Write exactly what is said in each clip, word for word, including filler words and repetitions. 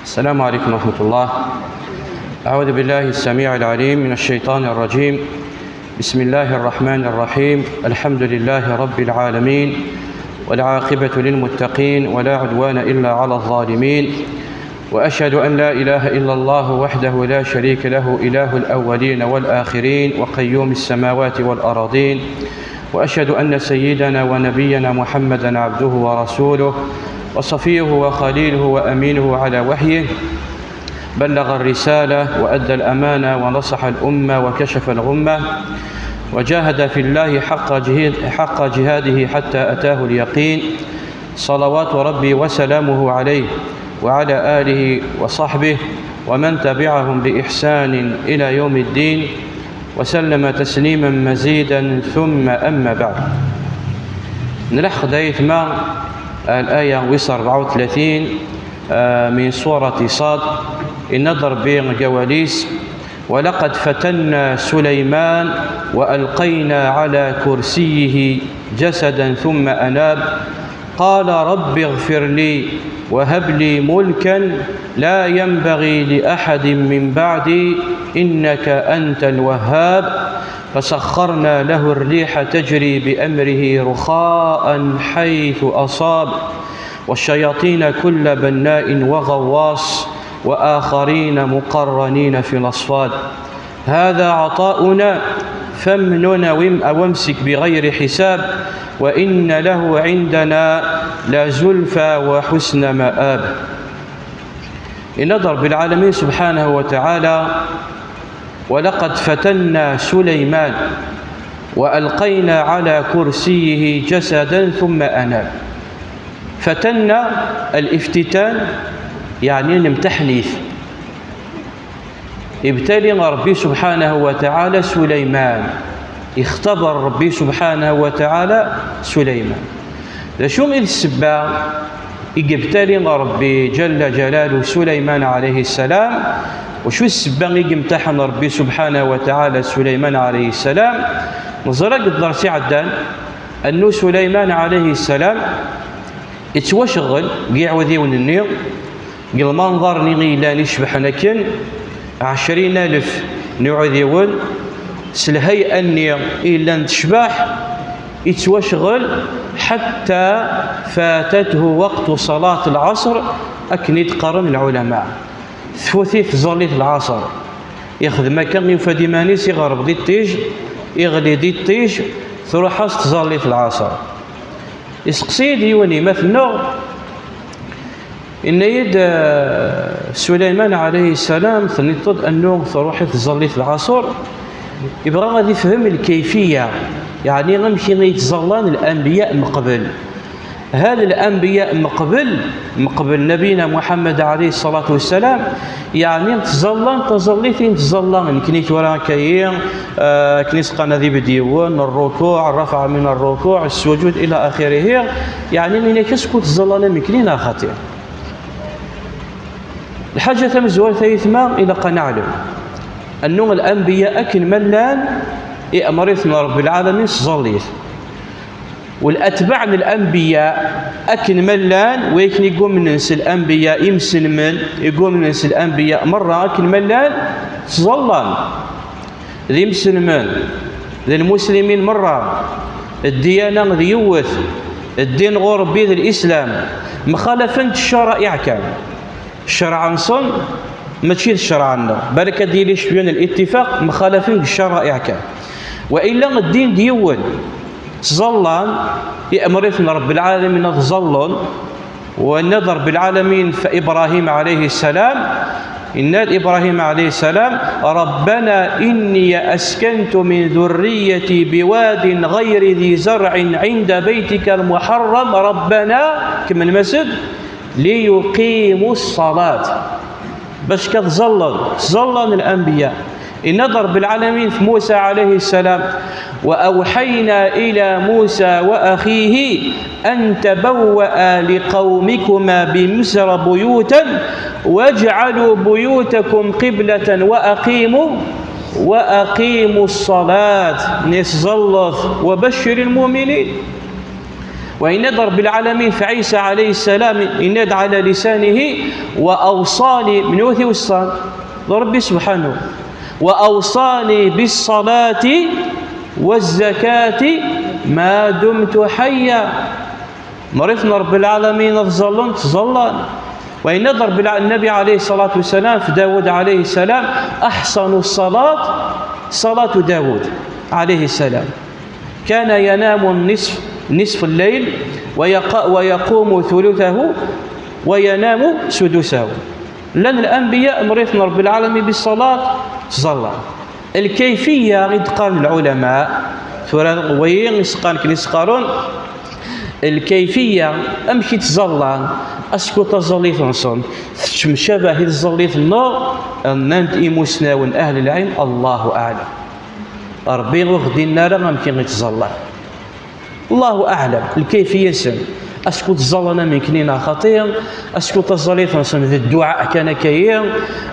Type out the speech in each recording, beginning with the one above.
السلام عليكم ورحمة الله. أعوذ بالله السميع العليم من الشيطان الرجيم. بسم الله الرحمن الرحيم. الحمد لله رب العالمين، والعاقبة للمتقين، ولا عدوان إلا على الظالمين، وأشهد أن لا إله إلا الله وحده لا شريك له، إله الأولين والآخرين، وقيوم السماوات والأراضين، وأشهد أن سيدنا ونبينا محمدا عبده ورسوله، وصفيه وخليله وأمينه على وحيه، بلغ الرسالة وأدى الأمانة ونصح الأمة وكشف الغمة، وجاهد في الله حق جهاد-، حق جهاده حتى أتاه اليقين، صلوات ربي وسلامه عليه وعلى آله وصحبه ومن تبعهم بإحسان إلى يوم الدين، وسلم تسليما مزيدا، ثم أما بعد. Nlaq-d aytma الآية wis أربعة وثلاثين, آه، من سورة صاد, yenna-d Ṛebbi deg wawal-is: ولقد فتنا سليمان وألقينا على كرسيه جسدا ثم أناب، قال رب اغفر لي وهب لي ملكا لا ينبغي لأحد من بعدي إنك أنت الوهاب، فسخرنا له الريح تجري بأمره رخاء حيث أصاب، والشياطين كل بناء وغواص، وآخرين مقرنين في الأصفاد، هذا عطاؤنا فامنن وام-، أو امسك بغير حساب، وإن له عندنا لزلفى وحسن مآب. Yenna-d Ṛebbi lɛalamin subḥanahu wa taɛala: ولقد فتنا سليمان وألقينا على كرسيه جسدا ثم أناب. فتنا, الافtitan, yeɛni nemtaḥen-it. Ibtali Ṛebbi subḥanahu wa taɛala Sulayman. Ixtabar Ṛebbi subḥanahu wa taɛala Sulayman. D acu i d ssebba i yebtali Ṛebbi Ǧalla Ǧalalu Sulayman ɛalayhi ssalam? Wacu i d ssebba i yemtaḥen Ṛebbi subḥanahu wa taɛala Sulayman ɛalayhi ssalam? Neẓra deg dders iɛeddan annu Sulayman ɛalayhi ssalam ittwacɣel deg iɛudiwen-nni, deg lmanḍer-nni i yellan icebḥen akken, ɛecrin alef n iɛudiwen, s lhay'a-nni i yellan tecbeḥ, ittwacɣel ḥatta fatathu waqtu ṣalat lɛaṣr, akken i d-qqaren lɛulama. Tfut-it tẓallit n lɛaṣr. Ixdem akka, yufa-d iman-is iɣerreb di ṭṭij, iɣli di ṭṭij, truḥ-as tẓallit n lɛaṣr. Iseqsi-yi-d yiwen yemma-tneɣ, yenna-yi-d, eh, Sulayman ɛalayhi ssalam, tenniḍ-d annu truḥ-it tẓallit n lɛaṣr, yebɣa ad ifhem lkayfiya, yeɛni amek i ttẓallan lanbiya meqbel. Hal lanbiya meqbel, meqbel Nabiyina Muḥemmed ɛalayhi ṣṣalatu wassalam, yeɛni ttẓallan taẓallit i nettẓalla nekni tura akka-yi, eh, akken i s-qqaren ad ibedd yiwen, rrukuɛ, rrafɛ min rrukuɛ, ssujud, ila axirihi, yeɛni inak-as kul ttẓallan am nekni neɣ xaṭi? Lḥaǧa tamezwarut, ay aytma, ilaq ad neɛlem annu lanbiya akken ma llan, iɛemmer-iten Ṛebbi lɛalamin s tẓallit. Walatbaɛ n lanbiya akken ma llan, wakken i yumnen s lanbiya, imselmen i yumnen s lanbiya merra akken ma llan, ttẓallan. D imselmen, d lmuslimin merra, ddiyana d yiwet, ddin ɣur Ṛebbi d lislam, mxalafen-d ccara'iɛ kan. Ccreɛ-nsen mačči d ccreɛ-nneɣ, balak ad d-yili cwiya n littifaq, mxalafen deg ccara'iɛ kan. Wa illa ddin d yiwen, ttẓallan, iɛemmer-iten Ṛebbi lɛalamin ad ẓallen, wa yenna-d Ṛebbi lɛalamin f Ibṛahim ɛalayhi ssalam, yenna-d Ibṛahim ɛalayhi ssalam: ربنا إني أسكنت من ذريتي بواد غير ذي زرع عند بيتك المحرم ربنا, kemmel mas-d, ليقيموا الصلاة. Bac ad ẓallen, ẓallen lanbiya. Yenna-d Ṛebbi lɛalamin f Musa ɛalayhi ssalam: وأوحينا إلى موسى وأخيه أن تبوأ لقومكما بمصر بيوتا واجعلوا بيوتكم قبلة وأقيموا، وأقيموا الصلاة. Nis ẓallet, وبشر المؤمنين. Wa yenna-d Ṛebbi lɛalamin f Ɛisa ɛalayhi ssalam, yenna-d ɛala lisanihi: "Wa awṣani", menhu i t-iweṣṣan? D Ṛebbi subḥanahu. "Wa awṣani bis-ṣalati waz-zakati ma dumtu ḥayya." Mṛiten Ṛebbi lɛalamin ad ẓẓallen, ttẓallan. Wa yenna-d Ṛebbi lɛ-, Nnabi ɛalayhi ṣṣalatu wassalam f Dawud ɛalayhi ssalam: "Aḥṣanu ṣṣalat ṣalatu Dawud ɛalayhi ssalam. Kana yanamu nisf, nisf al-layl, wa yaqa-, wa yaqumu thuluthahu, wa yanamu sudusahu." Llan lanbiya mṛiten Ṛebbi lɛalamin bis-ṣalat, ttẓallan. Lkayfiya i d-qqaren lɛulama, tura wayi i s-qqaren, akken i s-qqaren, lkayfiya, amek i ttẓallan, est-ce que taẓallit-nsen tettemcabah i tẓallit-nneɣ? Nnan-d imusnawen, ahl lɛilm, Allahu aɛlam. Ṛebbi ur ɣ-d-yenni ara amek i ttẓallan. Allahu aɛlam, lkayfiya-nsen. Est-ce que ttẓallan am nekni neɣ xaṭi? Est-ce que taẓallit-nsen d dduɛa kan akkayi?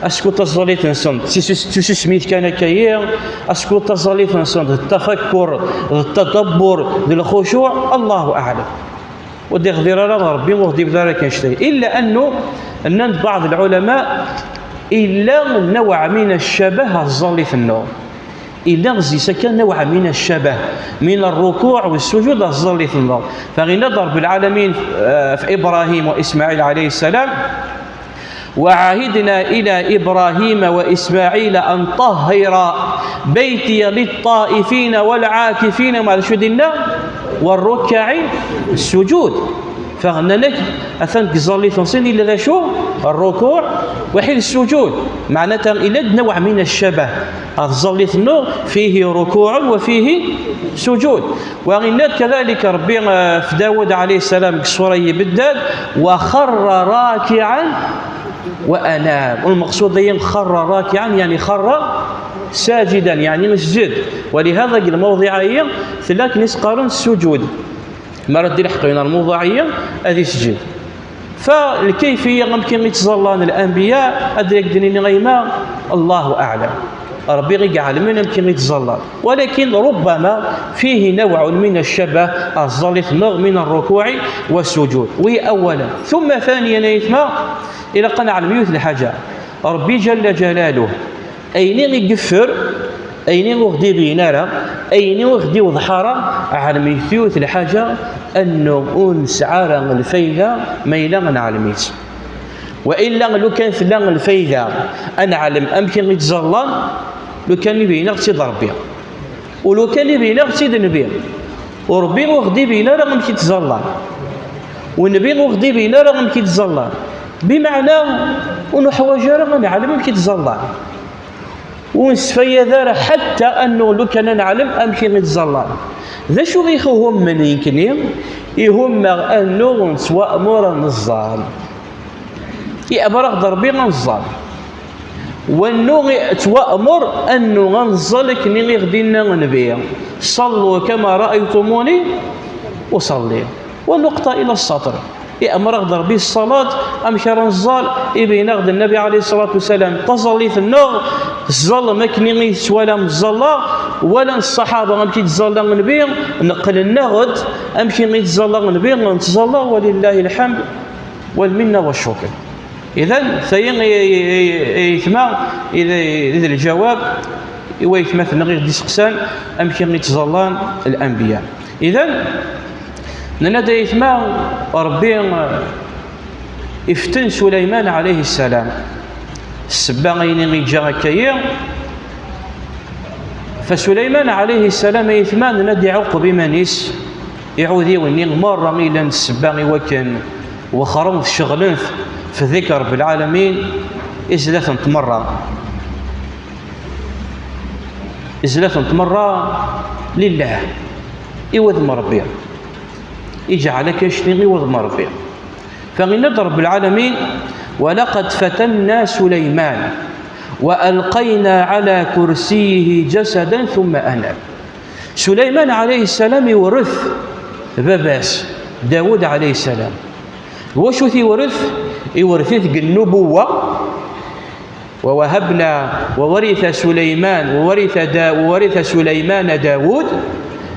Est-ce que taẓallit-nsen d tisus-, d tisusmit kan akkayi? Est-ce que taẓallit-nsen d tafakkur, d tadabbur, d lxucuɛ? Allahu aɛlam. Ur d-iɣdir ara Ṛebbi, ur d-ibda ara kan ccetay. Illa annu, nnan-d baɛḍ lɛulama, illa nawɛ min ccabah ɣer tẓallit-nneɣ. Illa ɣzis akka nawɛ min ccabah, min rrukuɛ wa ssujud ɣer tẓallit-nneɣ. Fa yenna-d Ṛebbi lɛalamin, eh, f Ibṛahim wa Ismaɛil ɛalayhi ssalam: "Wa ɛahidna ila Ibrahima wa Ismaɛila an ṭahhira baytiya lit-ṭaifina wal-ɛakifina", ma d acu i d-inna? "War-rukkaɛi ssujud." Fa nnan-ak, atan deg tẓallit-nsen illa d acu? Rrukuɛ, waḥid ssujud. Meɛnata, illa-d nawɛ min ccabah. Ɣer tẓallit-nneɣ, fihi rukuɛun wa fihi sujud. Wa yenna-d kadalik Ṛebbi, eh, f Dawud ɛalayhi ssalam deg ṣṣura i ibedda-d: "Wa xarra rakiɛan wa anab." Lmeqsud-ayi xarra rakiɛan, yeɛni xarra sajidan, yeɛni isjed. Wa lihada deg lmawḍiɛ-ayi tella akken i s-qqaren ssujud. Mi ara d-ilḥeq yiwen ɣer lmawḍiɛ-ayi, ad isjed. Fa lkayfiya, amek i ttẓallan lanbiya, ad ak-d-nini a yemma, Allahu aɛlam. Ṛebbi i iɛelmen amek i ttẓallan. Walakin rubbama fihi nawɛun min ccabah, ɣer tẓallit-nneɣ, min rrukuɛi wa ssujud. Wi awwalan. Thumma thaniyan, a yetma, ilaq ad neɛlem yiwet lḥaǧa. Ṛebbi ǧalla ǧalaluh, ayen i yeffer, ayen ur ɣ-d-ibin ara, ayen ur ɣ-d-iwḍeḥ ara, ɛelmet yiwet lḥaǧa, annu ur nesɛi ara lfayda ma yella neɛlem-itt. Wa illa lukan tella lfayda, ad neɛlem amek i ttẓallan, lukan ibin-aɣ-tt-id Ṛebbi. U lukan ibin-aɣ-tt-id nnbi, u Ṛebbi ur ɣ-d-ibin ara amek i ttẓallan. U nnbi ur ɣ-d-ibin ara amek i ttẓallan. Bimeɛna, ur nuḥwaǧ ara ad neɛlem amek i ttẓallan. Ur nesfayad ara ḥatta annu lukan ad neɛlem amek i ttẓallan. D acu i ɣ-ihummen nekni? Ihummeɣ annu nettwaɛmur ad neẓẓal. Iɛmer-aɣ-d Ṛebbi ad neẓẓal. Wannu ttwaɛmer annu ad neẓẓal akken i ɣ-d-inna nnbi: "Ṣallu kama raaytumuni uṣalli." Wa nuqṭa ila ṣṣaṭr. Iɛmer-aɣ-d Ṛebbi ṣṣalat, amek ara neẓẓal? Ibin-aɣ-d Nnabi ɛalayhi ṣṣalatu wassalam taẓallit-nneɣ, teẓẓalem akken i tettwalam ẓẓalleɣ, walan ṣṣaḥaba amek i ttẓalla nnbi, neqqlen-aɣ-d amek i ttẓalla nnbi, nettẓalla, walillahi lḥamd wal minna wa ccukr. Idan, tayi i, i, i, i yetma, i d, i d lǧawab i waytmaten-nneɣ i ɣ-d-iseqsan amek i ttẓallan lanbiya. Idan, nenna-d a yetma, Ṛebbi, eh, iften Sulayman ɛalayhi ssalam. Ssebba ayni i yeǧǧa akkayi, Fa Sulayman ɛalayhi ssalam, a yetma, nenna-d iɛuqeb iman-is, iɛudiwen-nni merra i llan d ssebba i wakken wexren ceɣlen f dikr Ṛebbi lɛalamin, i zdat n tmerra. I zdat n tmerra lillah, i wudem Ṛebbi. Iǧɛel akka ccni i wudem Ṛebbi. Fa yenna-d Ṛebbi lɛalamin: "Wa laqad fatanna Sulayman, wa alqayna ɛala kursiyihi ǧasadan thumma anab." Sulayman ɛalayhi ssalam iwret baba-s, Dawud ɛalayhi ssalam. D wacu t-iwret? Iwret-it deg nnubuwa, "Wa wahabna, wa waritha Sulayman, wa waritha Da-, wa waritha Sulaymana Dawud."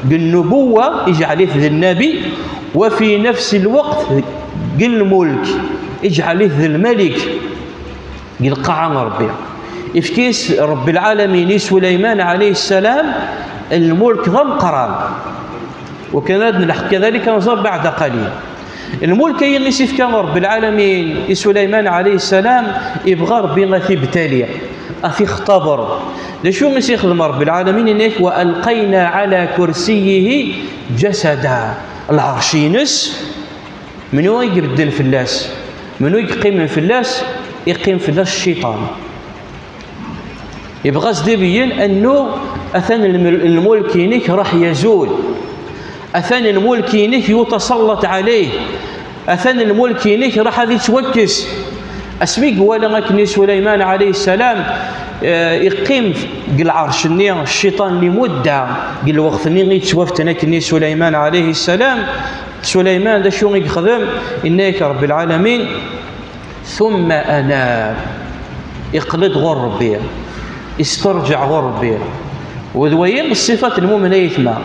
Deg nnubuwa, iǧɛel-it d nnabi, wa fi nafsi lweqt, deg lmulk, iǧɛel-it d lmalik, deg lqaɛa n Ṛebbi. Ifka-yas Ṛebbi lɛalamin i Suleyman ɛalayhi ssalam lmulk d ameqqran. Wakken ad nleḥq kadalik ad nẓer beɛda qalil. Lmulk-ayi i s-ifka Ṛebbi lɛalamin i Suleyman ɛalayhi ssalam, ibɣa Ṛebbi ad t-ibtali, ad t-ixtaber. D acu i s-ixdem Ṛebbi lɛalamin? Yenna-k: "Wa alqayna ɛala kursiyihi jasada." Lɛerc-ines, menhu i ibedden fell-as? Menhu i yeqqimen fell-as? Iqqim fell-as cciṭan. Yebɣa ad s-d-ibeyyen annu atan lmul-, lmulk-inek raḥ yazul. Atan lmulk-inek yutasallat ɛalayh. Atan lmulk-inek raḥ ad ittwakkes. Asmi i iwala akken i Suleyman ɛalayhi ssalam, eh, iqqim deg lɛerc-nni cciṭan limudda, deg lweqt-nni i yettwaften akken i Suleyman ɛalayhi ssalam, Suleyman d acu i yexdem? Yenna-yak Ṛebbi lɛalamin: "Thumma anab." Iqqel-d ɣur Ṛebbi, isterǧeɛ ɣur Ṛebbi. U d wayi ṣṣifat n lmumen ay aytma.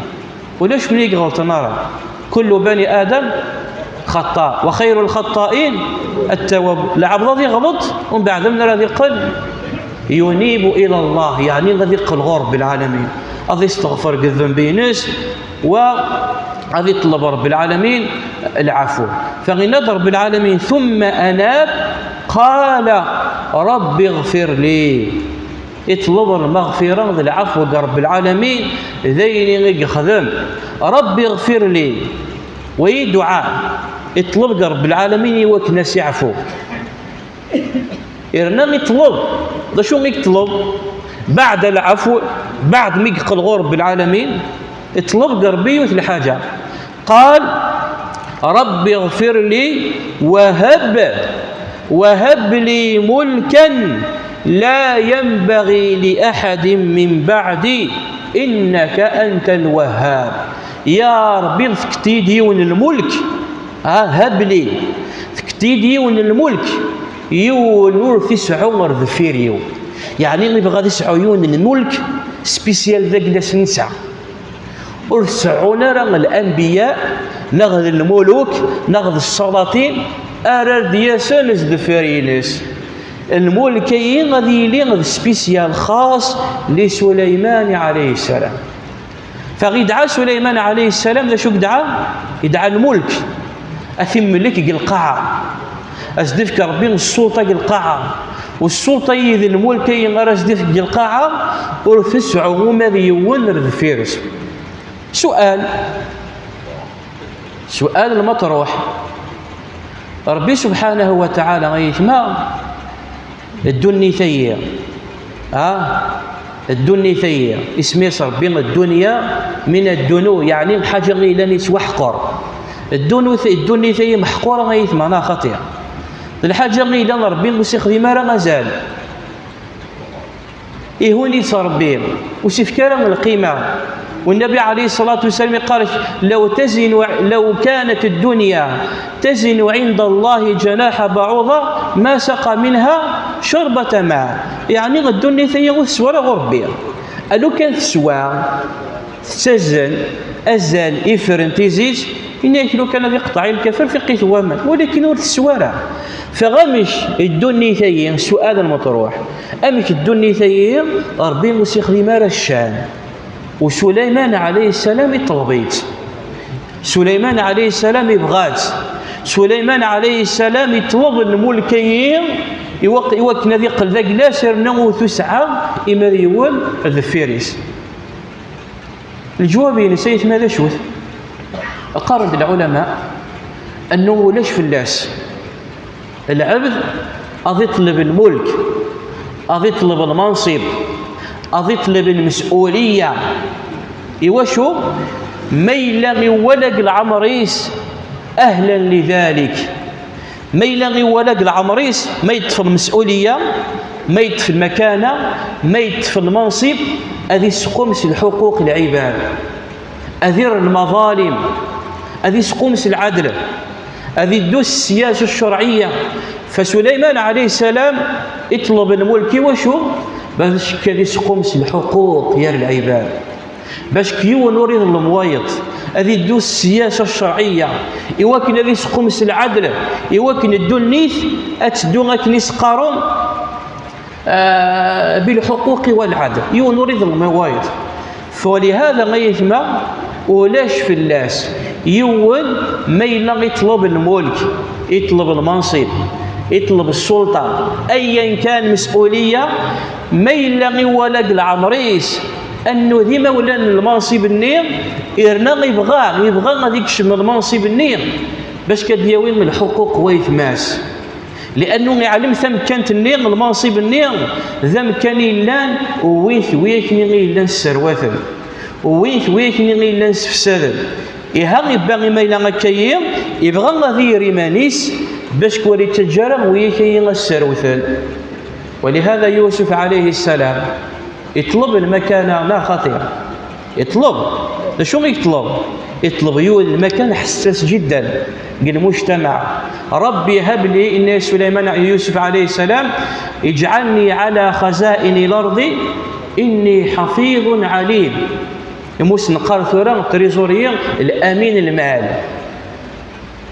Ulac win i iɣelṭen ara. Kullu bani Adam xaṭṭa, wa xayru lxaṭṭain at-tawwab. Lɛebd ad iɣelṭ, umbeɛd ammer ad iqqel, yunibu ila Allah, yeɛni ad iqqel ɣur Ṛebbi lɛalamin, ad isteɣfer deg ddunub-ines, wa ad iṭleb Ṛebbi lɛalamin lɛafu. Fa yenna-d Ṛebbi lɛalamin: "Thumma anab, qala Ṛebbi ɣfir li." Iṭleb lmeɣfira d lɛafu deg Ṛebbi lɛalamin, d ayen i yexdem. "Ṛebbi ɣfir li." Wayi dduɛa, iṭleb deg Ṛebbi lɛalamin i wakken ad s-iɛfu. Yerna iṭleb. D acu i yeṭleb? Beɛda lɛafu, beɛd mi yeqqel ɣur Ṛebbi lɛalamin, iṭleb deg Ṛebbi yiwet lḥaǧa. قال: رب اغفر لي وهب، وهب لي ملكا لا ينبغي لأحد من بعدي إنك أنت الوهاب. Ya Ṛebbi, fket-iyi-d yiwen n lmulk, ha, هب لي, fket-iyi-d yiwen n lmulk, yiwen ur t-iseɛɛu ar deffir-iw. Yeɛni, ibɣa ad iseɛɛu yiwen n lmulk spécial d agla-s netta. Ur t-seɛɛun ara lanbiya, neɣ d lmuluk, neɣ d ssalaṭin, ara d-yasen sdeffir-ines. Lmulk-ayi ad yili d spécial xaṣ li Suleyman ɛalayhi ssalam. Fa idɛa Suleyman ɛalayhi ssalam, d acu i idɛa? Idɛa lmulk, ad t-imlek deg lqaɛa. Ad s-d-ifk Ṛebbi ssulṭa deg lqaɛa. U ssulṭa-yi d lmulk-ayi ara s-d-ifk deg lqaɛa, ur t-iseɛɛu uma d yiwen ar deffir-s. Sual, sual lmatruḥ. Ṛebbi subḥanahu wa taɛala, ay aytma, ddunit-ayi, ha? Ddunit-ayi, isem-is Ṛebbi ddunya min ddunu, yeɛni lḥaǧa i yellan yettwaḥqer. Ddunit, ddunit-ayi meḥqura, ay aytma, neɣ xaṭi? D lḥaǧa i yellan Ṛebbi ur s-ixdim ara azal. Ihun-itt Ṛebbi, ur s-ifki ara lqima. Wa Nnabi ɛalayhi ṣṣalatu wassalam iqqar-ak: "لو تزن، لو كانت الدنيا تزن عند الله جناح بعوضة ما سقى منها شربة ماء." Yeɛni, ddunit-ayi ur teswa ara ɣur Ṛebbi. A lukan teswa, tettazen azal ifren tizi-s, yenna-yak lukan ad iqeṭṭeɛ i lkafir tiqqit n waman, walakin ur teswa ara. Fa amek ddunit-ayi, sual lmatruḥ, amek ddunit-ayi Ṛebbi ur s-ixdim ara ccan? U Suleyman ɛalayhi ssalam iṭleb-itt. Suleyman ɛalayhi ssalam ibɣa-tt. Suleyman ɛalayhi ssalam iṭleb lmulk-ayi i wak-, i wakken ad iqqel d agla-s, yerna ur t-iseɛɛu ula d yiwen deffir-is. Leǧwab-ines, ay aytma, d acu-t? Qqaren-d lɛulama annu ulac fell-as. Lɛebd ad iṭleb lmulk, ad iṭleb lmansib, ad iṭleb lmes'uliya. Iwacu? Ma yella iwala deg leɛmer-is ahlan li dalik. Ma yella iwala deg leɛmer-is, ma yeṭṭef lmes'uliya, ma yeṭṭef lmakana, ma yeṭṭef lmansib, ad iseqqum s lḥuquq n lɛibad, ad irr lmaḍalim, ad iseqqum s lɛadl, ad iddu s ssiyasa ccerɛiyya. Fa Suleyman ɛalayhi ssalam iṭleb lmulk iwacu? Bac ad iseqqum s lḥuquq gar lɛibad. Bac yiwen ur iḍlem wayeḍ, ad iddu s ssiyasa ccerɛiyya, iwakken ad isqum s lɛadl, iwakken ddunit ad teddu akken i s-qqaren, ah, bilḥuquqi walɛadl. Yiwen ur iḍlem wayeḍ. Falihada ay aytma, ulac fell-as yiwen ma yella iṭleb lmulk, iṭleb lmansib, iṭleb ssulṭa, ayen kan mes'uliyya, ma yella iwala deg leɛmer-is annu d imawlan n lmansib-nni, irna ibɣa, ibɣa ad ikcem lmansib-nni bac ad d-yawi lḥuquq waytma-s. Liannu iɛlem tamkant-nni, lmansib-nni, d amkan i yellan, wwin-t wi akken i yellan sserwaten, wwin-t wi akken i yellan sefsaden. Iha, ibba imayla akka-yi, ibɣa ad yerr iman-is bac ur ittaǧǧa ara wi akka-yi ad sserwten. Walihada Yusuf ɛalayhi ssalam iṭleb lmakana, neɣ xaṭi? Iṭleb. D acu i yeṭleb? Iṭleb yiwen lmakan ḥessas jiddan deg lmujtamaɛ. Rabbi hab li, inna Suleyman i Yusuf ɛalayhi ssalam, ijɛalni ɛala xazaini lardi inni ḥafiḍun ɛalim. Imus neqqar tura trésorier, l'amin lmal.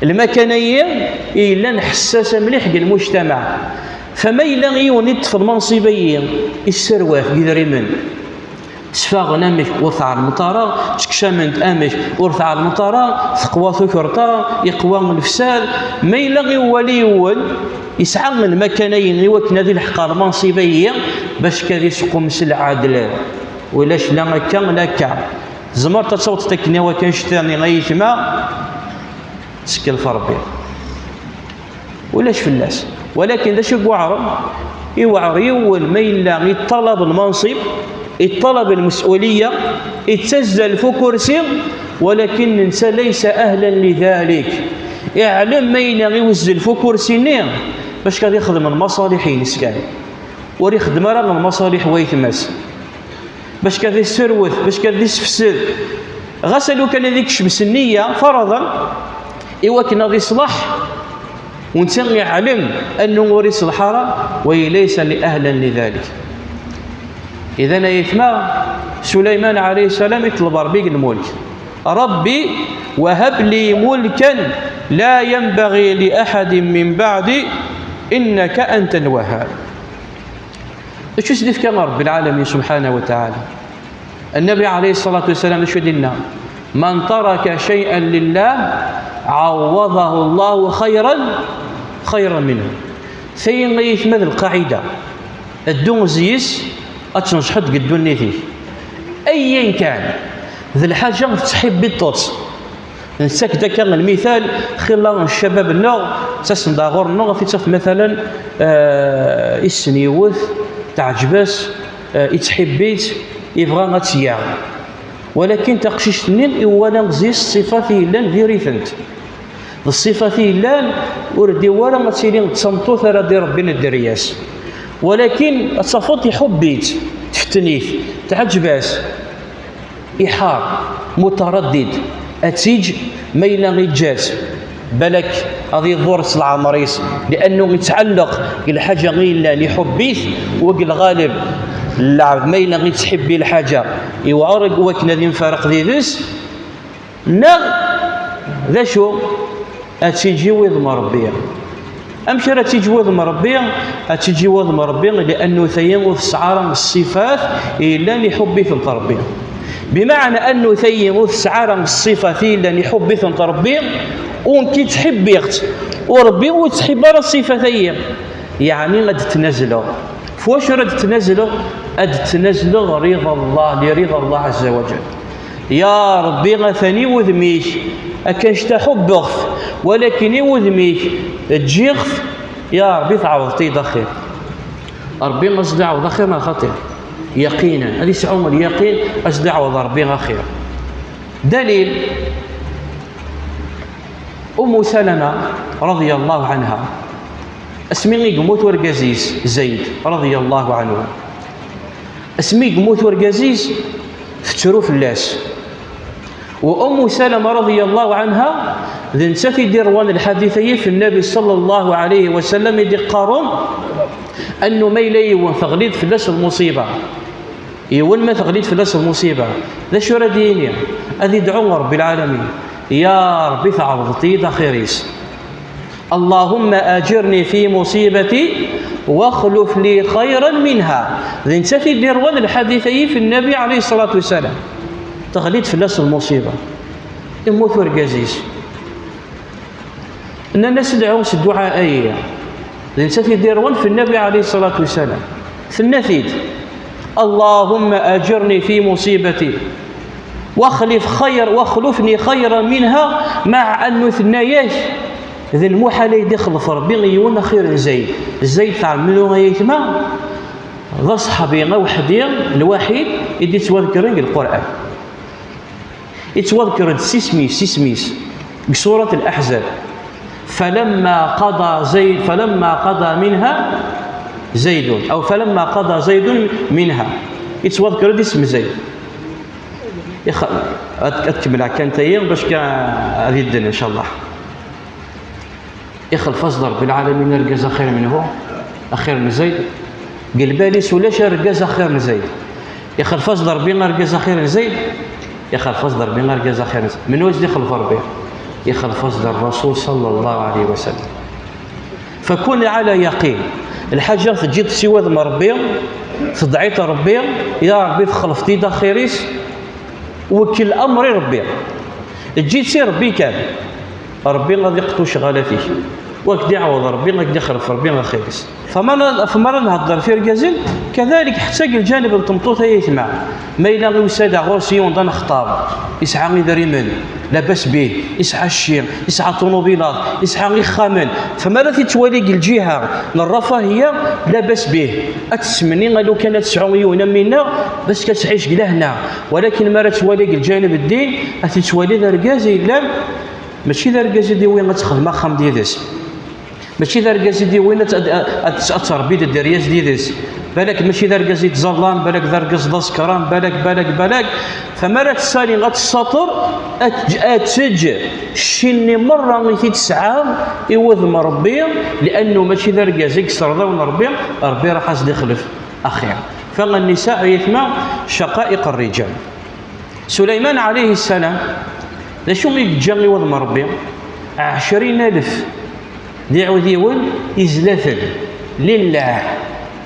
Lmakana-yi i yellan ḥessasa mliḥ deg lmujtamaɛ. Fama yella yiwen iṭṭef lmansib-ayi, isserwat deg idrimen. Sfaɣen amek ur tɛelmeḍ ara, ttekcamen-d amek ur tɛelmeḍ ara, teqwa tukert-a, iqwa lefsad. Ma yella iwali yiwen yesɛa lmakana-yi i wakken ad ilḥeq ar lmansib-ayi, bac ad isqum s lɛadl. Ulac la akka, la akka. Tzemreḍ ad tawḍeḍ akken i wakken ctani ay aytma, ttekkel f Rebbi. Ulac fell-as. Walakin d acu i iweɛren? Iweɛer yiwen ma yella iṭṭalab lmansib, iṭṭalab lmes'uliyya, ittazzal f ukursi, walakin netta laysa ahlan li dalik. Iɛlem ma yella iwezzel f ukursi-nni bac ad ixdem lmaṣaliḥ-ines kan. Ur ixeddem ara lmaṣaliḥ n waytma-s. Bac ad isserwet, bac ad isefsed. Ɣas alukan ad ikcem s nniya, faraḍen, iwakken ad iṣleḥ, u netta iɛlem annu ur iṣleḥ ara, wa laysa li ahlan li dalik. Idan ay aytma, Suleyman ɛalayhi ssalam iṭleb Rebbi deg lmulk. Rebbi, wahab li mulkan la yanbaghi li ahadin min ba'di, innaka anta lwahhab. D acu i s-d-ifka Rebbi lɛalamin subḥanahu wa taɛala? Annabi ɛalayhi ṣṣalatu wassalam d acu i d-yenna? Man taraka cay'an lillah ɛawwaḍahu Llahu xayran, xayran minhu. Tayi ay aytma d lqaɛida, ddu zzi-s ad tneǧḥeḍ deg ddunit-ik. Ayen kan d lḥaǧa tettḥibbiḍ-tt, nettak-d akka lmital, xilla n ccabab-nneɣ, ttasen-d ɣur-neɣ, ad t-id-taf matalan, eh, issen yiwet, teɛǧeb-as, eh, ittḥibbi-tt, ibɣa ad tt-yaɣ. Walakin taqcict-nni iwala zzi-s ṣṣifat i yellan diri-tent. D ṣṣifat i yellan, ur d-iwwi ara ad tili d tameṭṭut ara d-irebbin dderya-s. Walakin ad tafeḍ iḥubb-itt, tfetten-it, teɛǧeb-as. Iḥar, mutaraddid, ad tt-iǧǧ, ma yella iǧǧa-tt, balak ad iḍur s leɛmer-is, liannu ittɛelleq deg lḥaǧa i yellan iḥubb-it, u deg lɣaleb, lɛebd ma yella ittḥibbi lḥaǧa, iwɛer i wakken ad imfaraq did-s, neɣ d acu? Ad tt-iǧǧ i wudem n Ṛebbi. Amek ara tt-iǧǧ wudem n Ṛebbi? Ad tt-iǧǧ i wudem n Ṛebbi, liannu tayi ur tesɛi ara ṣṣifat yellan iḥubb-itent Ṛebbi. Bimeɛna annu tayi ur tesɛi ara ṣṣifat yellan iḥubb-itent Ṛebbi, u nekk ttḥibbiɣ-tt, u Ṛebbi ur yettḥibbi ara ṣṣifat-ayi. Yeɛni ad d-ttnazleɣ. F wacu ara d-ttnazleɣ? Ad d-ttnazleɣ riḍa Allah, li riḍa Allah Azza wa Jal. Ya Ṛebbi, atan i wudem-ik, akka annect-a ḥubbeɣ-t, walakin i wudem-ik ǧǧiɣ-t, ya Ṛebbi, tɛawdeḍ-iyi-d axir. Ṛebbi ad s-d-iɛawed axir neɣ xaṭi? Yaqinan, ad isɛu lyaqin ad s-d-iɛawed Ṛebbi axir. Dalil, Ummu Salama, radiyallahu anha, asmi i yemmut urgaz-is, Zayd, radiyallahu anhu, asmi i yemmut urgaz-is, tettru fell-as. U Ummu Salama, radiyallahu anha, d nettat i d-irwan lḥadit-ayi f Nnabi, sallallahu alayhi wa sallam, i d-iqqaren, annu ma yella yiwen teɣli-d fell-as lmuṣiba, Yiwen ma teɣli-d fell-as lmuṣiba, d acu ara d-yini? Ad idɛu Ṛebbi lɛalamin: Ya Ṛebbi, tɛawdeḍ-iyi-d axir-is. اللهم أجرني في مصيبتي واخلف لي خيرا منها. D nettat i d-irwan lḥadit-ayi f Nnabi ɛalayhi ṣṣalatu wassalam. Teɣli-d fell-as lmuṣiba, immut urgaz-is. Nnan-as: "Dɛu s dduɛa-ayi." D nettat i d-irwan f Nnabi ɛalayhi ṣṣalatu wassalam. Tenna-t-id: "اللهم أجرني في مصيبتي واخلف خير، واخلفني خيرا منها." مع أنه tenna-yak d lmuḥal ay d-ixlef Ṛebbi yiwen axir n Zayd. Zayd, tɛelmem ay aytma, d aṣḥabi aweḥdi, lwaḥid, i d-yettwadekren deg Lqur'an. Yettwadker-d s isem-is, s isem-is, deg surat Al-Ahzab. "فلما قضى زيد، فلما قضى منها زيد، أو فلما قضى زيد منها." Yettwadker-d isem Zayd. Ix-, ad, ad kemmleɣ kan tayi, bac ka ad yedden, incallah. Ixlef-as-d Ṛebbi lɛalamin argaz axir menhu, axir n Zayd. Deg lbal-is ulac argaz axir n Zayd. Ixlef-as-d Ṛebbi argaz axir n Zayd. Ixlef-as-d Ṛebbi argaz axir n Zayd. Menhu i s-d-ixlef Ṛebbi? Ixlef-as-d Ṛṛasul ṣalla Llahu ɛalayhi wa sallam. Fakun ɛala yaqin. Lḥaǧa teǧǧiḍ s iwadem Ṛebbi, tedɛiḍ Ṛebbi: "Ya Ṛebbi, txelfeḍ-iyi-d axir-is." Wekkel amr i Ṛebbi. Eǧǧ-itt i Ṛebbi kan. Ṛebbi ad iqḍu ccɣalat-ik. Wa k-d-iɛawed Ṛebbi, ad k-d-ixlef Ṛebbi axir-is. Fama, fama ara nhedder f irgazen, kadalik ḥetta deg lǧanib n tmeṭṭut ay aytma. Ma yella iwsa-d ɣur-s yiwen d anexṭab, yesɛa idrimen, labas bih, yesɛa cci, yesɛa ṭunubilat, yesɛa ixxamen, fama ara t-yettwali deg lǧiha n rrafahiya, labas bih. Ad tettmenni a lukan ad tesɛu yiwen am winna, bac ad tɛic deg lehna. Walakin mi ara twali deg lǧanib n ddin, ad t-yettwali d argaz yellan, mačči d argaz i d-iwwi ad texdem axxam d yid-s. Mačči d argaz i d-iwwin ad, ad, ad, ad terbid dderya-s d yid-s. Balak mačči d argaz i yettẓallan, balak d argaz d asekran, balak, balak, balak. Fama ara tessali ad tessaṭer, ad teǧ-, ad teǧǧ cci-nni merra i t-id-tesɛa i wudem Ṛebbi, li'annu mačči d argaz i yesserḍawen Ṛebbi, Ṛebbi raḥ as-d-ixlef axir. Fa nnisa, ay aytma, caqa'iq rriǧal. Suleyman ɛalayhi ssalam, d acu i yeǧǧa i wudem Ṛebbi? Ɛecrin alef d iɛudiwen izlaten, lillah,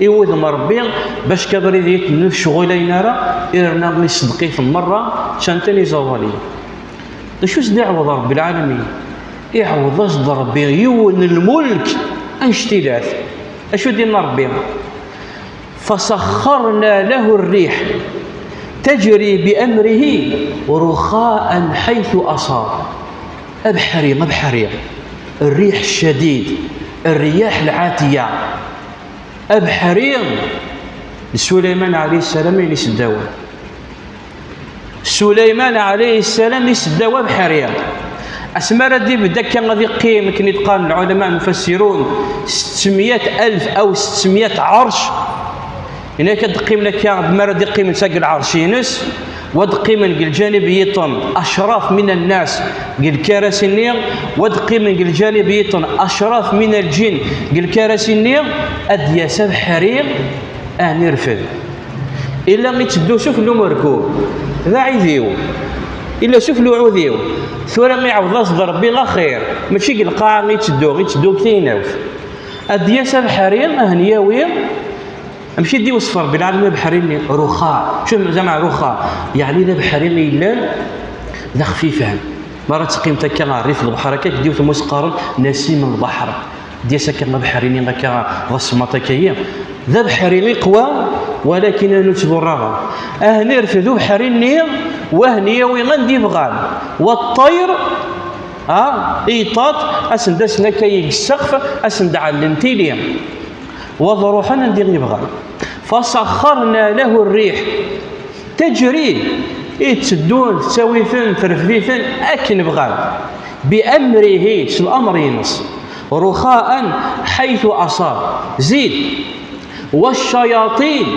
i wudem Ṛebbi, bac ka abrid i ten-ur ccɣulayen ara, irna iṣeddeq-iten merra, ččan-ten iẓawaliyen. D acu i s-d-iɛweḍ Ṛebbi lɛalamin? Iɛweḍ-as-d Ṛebbi yiwen n lmulk annect-ilat. Acu d-inna Ṛebbi? فسخرنا له الريح تجري بأمره رخاء حيث أصاب. Abeḥri, abeḥri, الريح الشديد، الرياح العاتية. Abeḥri d Suleyman ɛalayhi ssalam ayen iseddawen. Suleyman ɛalayhi ssalam iseddaw abeḥri. Asmi ara d-ibedd akka ad iqqim, akken i d-qqaren lɛulama mufassirun, settemya alef aw settemya ɛerc. Yenna-k ad d-qqimen akka, mi ara d-qqimen seg lɛerc-ines, wa d-qqimen deg lǧanib yiṭen acraf min nnas deg lkaras-nni, wa d-qqimen deg lǧanib yiṭen acraf min lǧin deg lkaras-nni, ad d-yas abeḥri, ad irfed. Illa itteddu sufell umerkub, d aɛidiw. Illa sufell uɛudiw. Tura iɛawed-as-d Ṛebbi axir, mačči deg lqaɛa i itteddu, itteddu deg tegnawt. Ad d-yas abeḥri, ad ten-yawi. Amek i d-iwṣef Ṛebbi lɛalamin abeḥri-nni? Ruxa. Acu zeɛma ruxa? Yeɛni d abeḥri i yellan d axfifan. Mi ara teqqimeḍ akka ɣer rrif n lebḥer akka, deg yiwet n wass qqaren nasim n lbaḥer. D-yas akka abeḥri-nni akka d asemmaḍ akka-yi. D abeḥri iqwa, walakin ad nettḍurr ara. Ad nerfed ubeḥri-nni, wa ad yawi anda i bɣan. Wa ṭṭayr, ha, iṭaṭ, ad sen-d-asen akka deg ssqef, ad sen-d-ɛellen tili. Wa ad ruḥen anda i bɣan. فسخرنا له الريح تجري, i tteddun, tettawi-ten, terfed-iten akken bɣan. بأمره, s l'amr-ines. رخاء حيث أصاب. Zid. والشياطين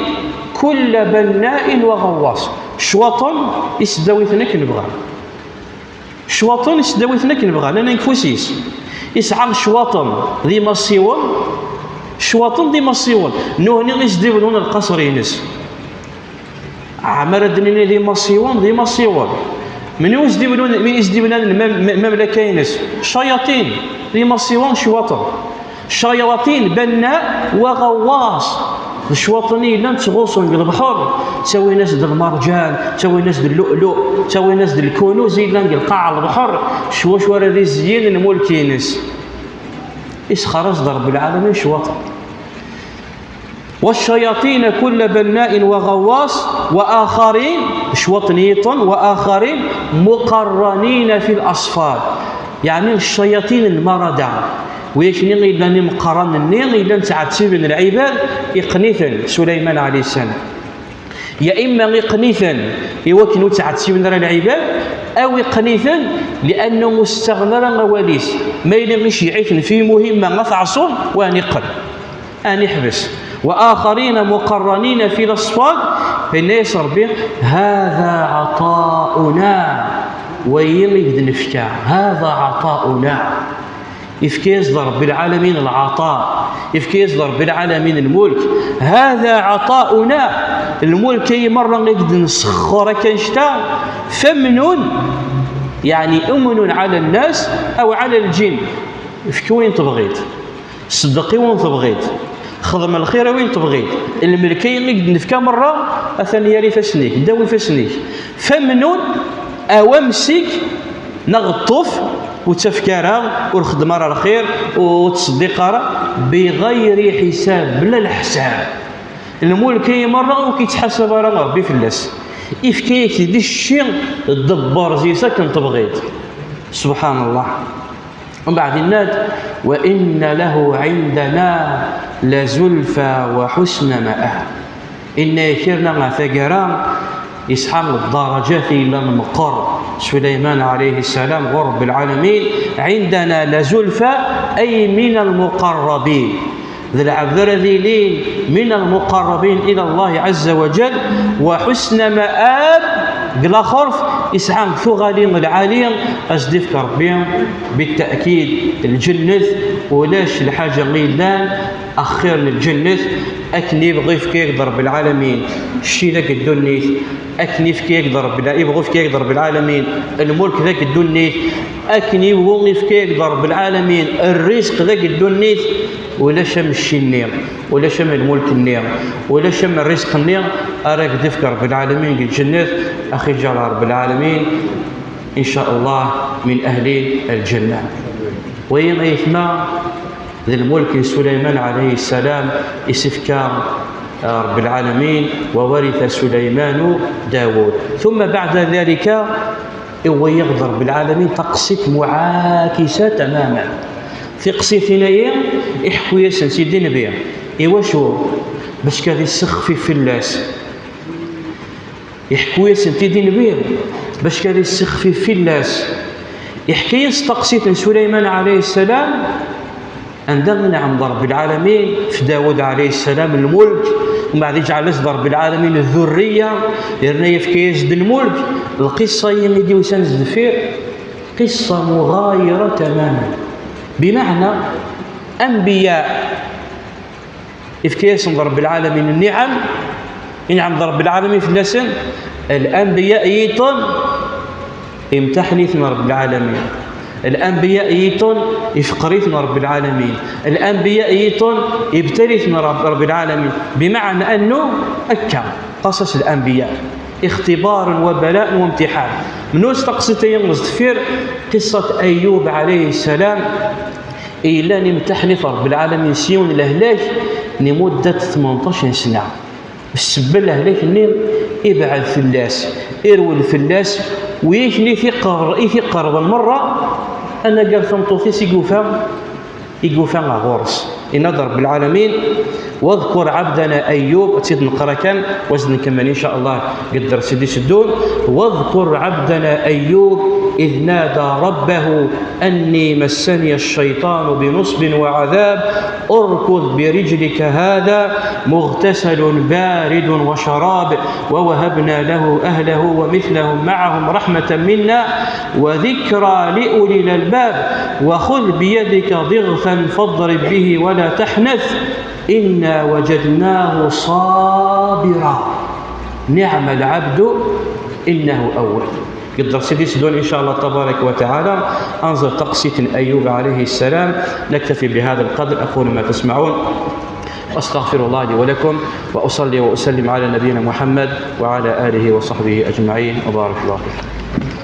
كل بناء وغواص. Ccwaṭen, iseddaw-iten akken bɣan. Ccwaṭen iseddaw-iten akken bɣan, ala deg ufus-is. Isɛa ccwaṭen d imassiwen, ccwaṭen d imassiwen. Nuhni i s-d-ibnun lqaṣer-ines. Ɛmer ad d-nini d imasiwen, d imasiwen. Mani i s-d-ibnan, mani i s-d-ibnan lmam-, ma-, mamlaka-ines? Ccayaṭin, d imasiwen cwaṭen. Ccayaṭin banna wa ɣawaṣ. D cwaṭen i yellan ttɣuṣun deg lebḥer, ttawin-as-d lmerǧan, ttawin-as-d llu'lu', ttawin-as-d lkunuz i yellan deg lqaɛ n lebḥer, s wacu ara d-izeyyen lmulk-ines. Isxer-as-d Ṛebbi lɛalamin cwaṭen. والشياطين كل بناء وغواص، وآخرين، cwaṭen yiṭen, وآخرين مقرنين في الأصفاد. Yeɛni ccayaṭin n marada. Wiyakni i llan imeqqranen-nni, i llan ttɛettiben lɛibad, iqqen-iten Suleyman ɛalayhi ssalam. Ya imma iqqen-iten i wakken ur ttɛettiben ara lɛibad, aw iqqen-iten li'annahu ur s-ttaɣen ara awal-is. Ma yella iceyyeɛ-iten fi muhimma ad t-ɛṣun, wa ad iqqen. Ad iḥbes. وآخرين مقرنين في الأصفاد, yenna-yas Ṛebbi: هذا عطاؤنا, wayi i k-d-nefka, هذا عطاؤنا. Ifka-yas-d Ṛebbi lɛalamin lɛaṭa, ifka-yas-d Ṛebbi lɛalamin lmulk. هذا عطاؤنا, lmulk-ayi merra i k-d-nessexxer akka annect-a, فامنن, yeɛni امنن على الناس أو على الجن, efk win tebɣiḍ. Ṣeddeq i win tebɣiḍ, xdem lxir i win tebɣiḍ. Lmelk-ayi i k-d-nefka merra, atan gar ifassen-ik, ddaw ifassen-ik. فامنن, awi amsik, neɣ ṭṭef, ur ttafek ara, ur xeddem ara lxir, ur ttṣeddiq ara, بغير حساب, bla leḥsab. Lmulk-ayi merra ur k-ittḥasab ara Ṛebbi fell-as. Ifka-yak-t-id i cci, ḍebber zzi-s akken tebɣiḍ. Subḥan Allah. Mbeɛd yenna-d: وإن له عندنا لزلفى وحسن مآب. Inna-yak yerna ɣer taggara, yesɛa ddarajat yellan meqqer Suleyman ɛalayhi ssalam ɣur Ṛebbi lɛalamin. عندنا لزلفى, ay من المقربين. D lɛebd ara d-ilin من المقربين إلى الله عز وجل, وحسن مآب, deg laxert, isɛa tuɣalin lɛali, ad s-d-ifk Ṛebbi, بالتأكيد, lǧennet, ulac lḥaǧa i yellan axir n lǧennet, akken ibɣu ifka-yak-d Ṛebbi lɛalamin cci deg ddunit, akken ifka-yak-d Ṛebbi lɛ-, ibɣu ifka-yak-d Ṛebbi lɛalamin lmulk deg ddunit, akken ibɣu ifka-yak-d Ṛebbi lɛalamin rrizq deg ddunit, ulac am cci-nni, ulac am lmulk-nni, ulac am rrizq-nni ara k-d-ifk Ṛebbi lɛalamin deg lǧennet, ax-iǧǧal Ṛebbi lɛalamin, إن شاء الله, من أهل الجنة. Wayi, ayetma, d lmulk n Suleyman ɛalayhi ssalam i s-ifka, eh, Ṛebbi lɛalamin, وورث سليمان داود. ثم بعد ذلك, iwwi-yaɣ-d Ṛebbi lɛalamin taqsiṭ muɛakisa tamaman. Tiqsiṭin-ayi, iḥekku-yasent-id i nnbi. Iwacu? Bac ad issexfif fell-as. Iḥekku-yasent-id i nnbi, bac ad issexfif fell-as. Iḥka-yas taqsiṭ n Suleyman ɛalayhi ssalam, anda inɛem-d Ṛebbi lɛalamin f Dawud ɛalayhi ssalam lmulk, umbeɛd iǧɛel-as-d Ṛebbi lɛalamin ddurriya, yerna yefka-yas-d lmulk. Lqissa-yi i d-yusan sdeffir, qissa muɣayira tamaman. Bimeɛna, anbiya, ifka-yasen-d Ṛebbi lɛalamin nniɛam, inɛem-d Ṛebbi lɛalamin fell-asen. Lanbiya yiṭen, imtaḥen-iten Ṛebbi lɛalamin. Lanbiya yiṭen, ifqer-iten Ṛebbi lɛalamin. Lanbiya yiṭen, ibtal-iten Ṛeb-, Ṛebbi lɛalamin. Bimeɛna annu akka, qasas lanbiya, ixtibaṛen wa balaɛen wa imtiḥan. Menhu s taqsiṭ-ayi n sdeffir? Qissat Ayyub ɛalayhi ssalam, i yellan imtaḥen-it Ṛebbi lɛalamin s yiwen lehlak n imuddat tmenṭac n sna. Ssebba n lehlak-nni, ibɛed fell-as, irwel fell-as, wiyakni i t-iqer-, i t-iqerben merra, anagar tameṭṭut-is i yufa, i yufa ɣer ɣur-s. Yenna-d Ṛebbi lɛalamin: واذكر عبدنا أيوب, ad tt-id-neqra kan, wa ad tt-nkemmel, إن شاء الله, deg dders i d-iteddun. واذكر عبدنا أيوب إذ نادى ربه أني مسني الشيطان بنصب وعذاب، اركض برجلك هذا مغتسل بارد وشراب، ووهبنا له أهله ومثلهم معهم رحمة منا وذكرى لأولي الألباب، وخذ بيدك ضغثا فاضرب به ولا تحنث، إنا وجدناه صابرا. نعم العبد إنه أواب. Deg dders i d-iteddun, إن شاء الله تبارك وتعالى, ad nẓer taqsiṭ n Ayyub عليه السلام. نكتفي بهذا القدر، أقول ما تسمعون، أستغفر الله لي ولكم، وأصلي وأسلم على نبينا محمد وعلى آله وصحبه أجمعين، وبارك الله فيكم.